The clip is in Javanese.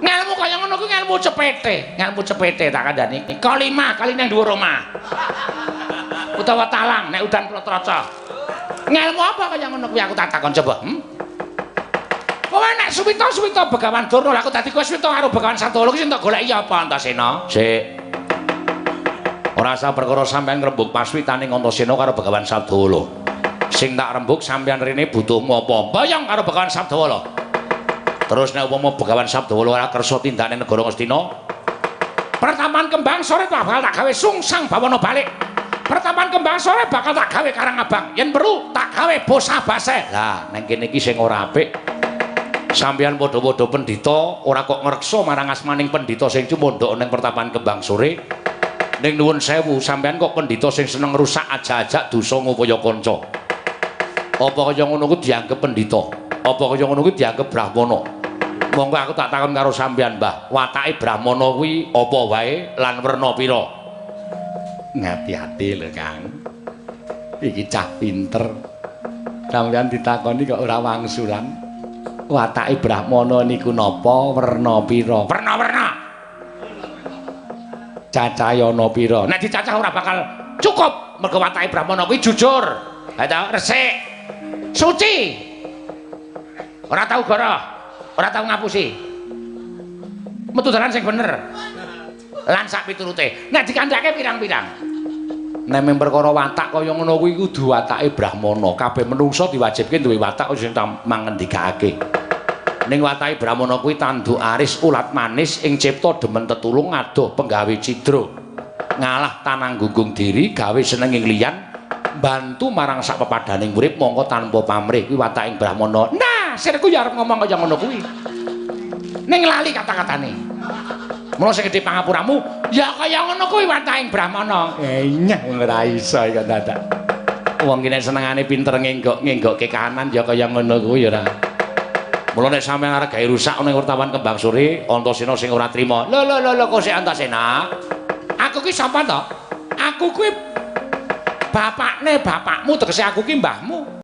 Ngelmu kaya ngono kuwi ngelmu cepete, ngelmu cepete tak kandhani. Kalimah kali nang dhuwur omah. Utawa talang nek udan protroco. Ngelmu apa kaya ngono kuwi aku tak takon coba, Kowe nek suwita-suwita Begawan Durna, lha aku dadi kowe suwita karo Begawan Sabdawala ki sing tak goleki apa Antasena? Sik. Ora usah perkara sampean ngrembug paswitane Antasena karo Begawan Sabdawala. Sing tak rembug sampean rene butuhmu apa? Boyong karo Begawan Sabdawala. Terus nek upama Begawan Sabdawala ora kersa tindakne negara Ngastina, Pertapan Kembang Sore bakal tak gawe sungsang bawana balik. Pertapan Kembang Sore bakal tak gawe Karang Abang. Yen perlu tak gawe bosah baseh. Lah neng kene iki sing ora apik. Sampeyan padha-padha pendhita ora kok ngreksa marang asmaning pendhita sing cumondhok ning Pertapan Kembang Sore. Ning nuwun sewu, sampeyan kok pendhita sing seneng rusak ajak-ajak dosa ngupaya kanca. Apa kaya ngono kuwi dianggep pendhita? Apa kaya ngono kuwi dianggep brahmana? Monggo aku tak takon karo sampeyan, Mbah. Watake brahmana kuwi apa wae lan werna pira? Ngati-ati lho, Kang. Iki cah pinter. Sampeyan ditakoni kok ora wangsulan. Watake brahmana niku napa, werna pira? Werna-werna. Cacahe ana pira? Nek dicacah ora bakal cukup, mergo watake brahmana kuwi jujur. Ha ta, resik. Suci. Ora tau goroh, ora tau ngapusi. Metu dalan sing bener. Lan sak piturute. Nek dikandhake pirang-pirang. Nek mung perkara watak kaya ngono kuwi kudu watake brahmana. Kabeh menungsa diwajibke duwe watak sing mangendikake. Ning watake brahmana kuwi tanduk aris ulat manis ing cipta demen tetulung adoh penggawe cidra. Ngalah tanang gunggung diri gawe seneng ing liyan, bantu marang sak pepadaning urip mongko tanpa pamrih kuwi wataking brahmana. Nah, sirku ya arep ngomong kaya ngono kuwi. Ning lali kata-katane. Mula sing gedhe pangapuramu ya kaya ngono kuwi wataking brahmana. Nyah ora iso iki dadak. Wong ki nek senengane pinter ngenggok-ngenggokke kahanan ya kaya ngono kuwi ora. Mula nek sampeyan arep gawe rusak ning Pertapan Kembang Sore, Antasena sing ora trima. Lho lho lho kok sik Antasena? Aku ki sapa to? Aku kuwi bapakne bapakmu, tegese aku ki mbahmu.